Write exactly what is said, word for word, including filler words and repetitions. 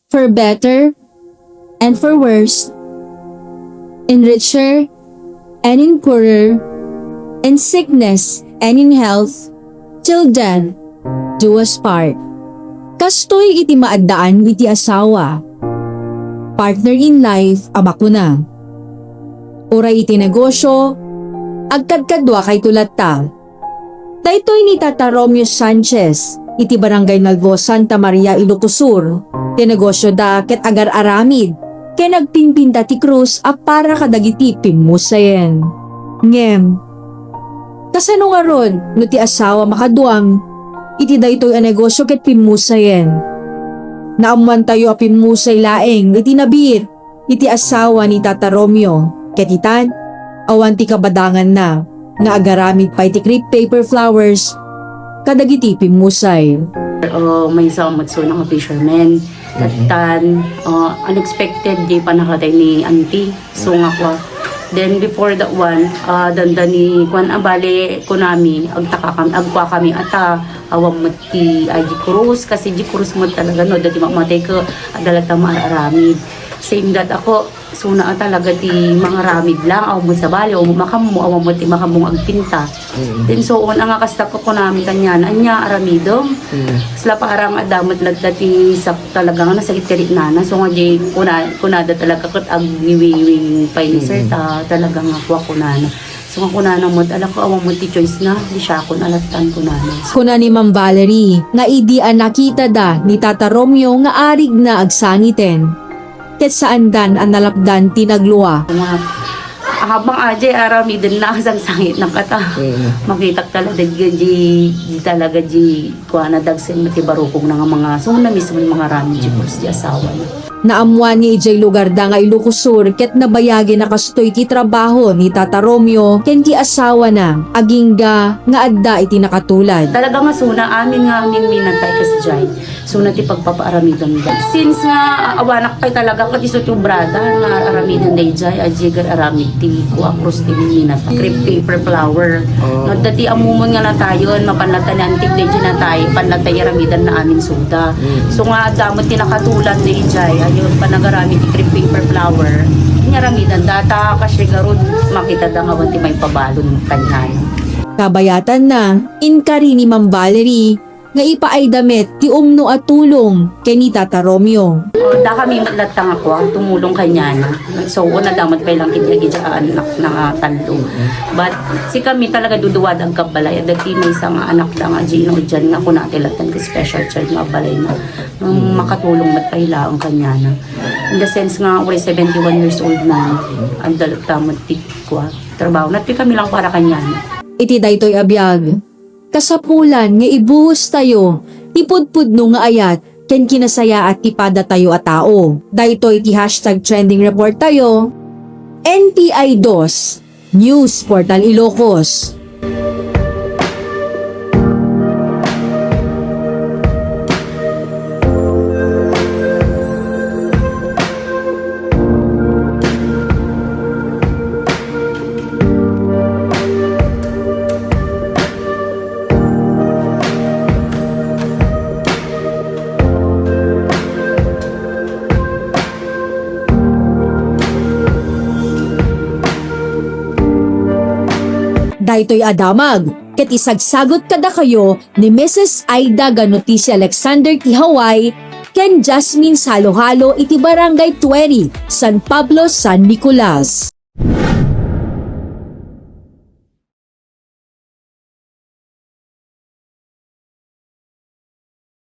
for better and for worse, in richer and in poorer, in sickness and in health, till death do us part. Kastoy iti maaddaan iti asawa, partner in life a makuna. Uray iti negosyo, agkadkaduakayto latta. Daytoy ni Tata Romeo Sanchez, iti Barangay Nalvo, Santa Maria, Ilocos Sur. Ti negosyoda ket agar-aramid ken agpinpinta ti krus a para kadagiti pimmusayen. Ngem, kasano ngarud no ti asawa makaduam iti daytoy a negosyo ket pimmusayen? Naammoantayo a pimmusay laeng iti nabiit iti asawa ni Tata Romeo, ket itan, awan ti kabadanganna nga agaramid pay ti crepe paper flowers kadagiti pimmusay. Oh, maysa met suna nga fisherman. Mhm. Ket tan, uh, unexpected di panakatay ni auntie. So nga kua. Then before that one, uh, dandani kuan a bale kunami, agtaka kami, agkua kami ata, awan met ti, ay, di krus, kasi di krus met talaga, no, dati mamatay ka, adda latta maararamid. Same that ako, suna a talaga ti mangaramid lang, awan met sabali, awan met makammo, awan met ti makammo nga agpinta. Mm. Then so on, anga kasta ko kunami kaniana, anya aramidem. Mm. Sla parang adda met latta ti sak-, talaga nga nasakit ti riknana. So nga di kuna-, kunada talaga ket agwiwiwing pay ni sir Mm. ta, talaga nga kua kunana. So nga kunana met, ala ko, awan met ti choice na, di siya kun alattan kunana. Kuna ni Ma'am Valerie nga idi a nakitada ni Tata Romeo nga arigna agsangiten, ket saandan a nalapdan ti naglua. Nga, habang ajay aramidenna, sangsangitna kata. Mm. Makitak talaga di, di, di talaga di, kuana, dagsen met ti barukongna nga mga, so na mismo nga aramid di krus di asawana. Naammoan nga idiay lugarda nga Ilocos Sur ket nabayagina kastoy ti trabaho ni Tata Romeo ken ti asawana, agingga nga adda iti nakatulad. Talaga nga suna, amin nga amin minatay kasdiay. Suna ti pagpapaaramidanda. Since nga, ah, awanak pay talaga ket isu ti obrada nga aramiden daydiay, a di gar-aramid ti kua, krus ti minata. Crepe paper flower. Oh. Ngata ti ammomon nga natayen, mapan latta ni antik daydiay natay, pan latta aramidanna amin suda. Mm. So nga, adda met ti nakatulad daydiay, ayun, panagaramid ti crepe paper flower. Nga aramidanda, ta kasi garud, makitada nga awan ti maipabalon kaniana. Kabayatanna, inkari ni Ma'am Valerie, nga ipaayda met ti umno a tulong ken ni Tata Romeo. O, dakami met latta nga kua, tumulong kaniana. So, una damat pay lang ket dagiti anak na nga tallo. But, sikami talaga duduada agkabbalay. Adda ti maysa nga anakda nga di inudian nga kuna ti latta nga special child nga abbalayna. Nga makatulong met pay laeng kaniana. In the sense nga, uray seventy-one years old na, adda latta met ti kua, trabaho. Nagpi kami lang para kaniana. Iti daytoy a biag, kasapulan nga ibuostayo ti pudpudno nga ayat ken kinasayaat ti padatayo a tao. Daytoy ti hashtag trending report tayo, N P I dos, News Portal Ilocos. Daytoy a damag ket isagsagut kadakayo ni Missus Aida Ganotisi Alexander ti Hawaii ken Jasmine Salohalo iti Barangay Tueri, San Pablo, San Nicolas.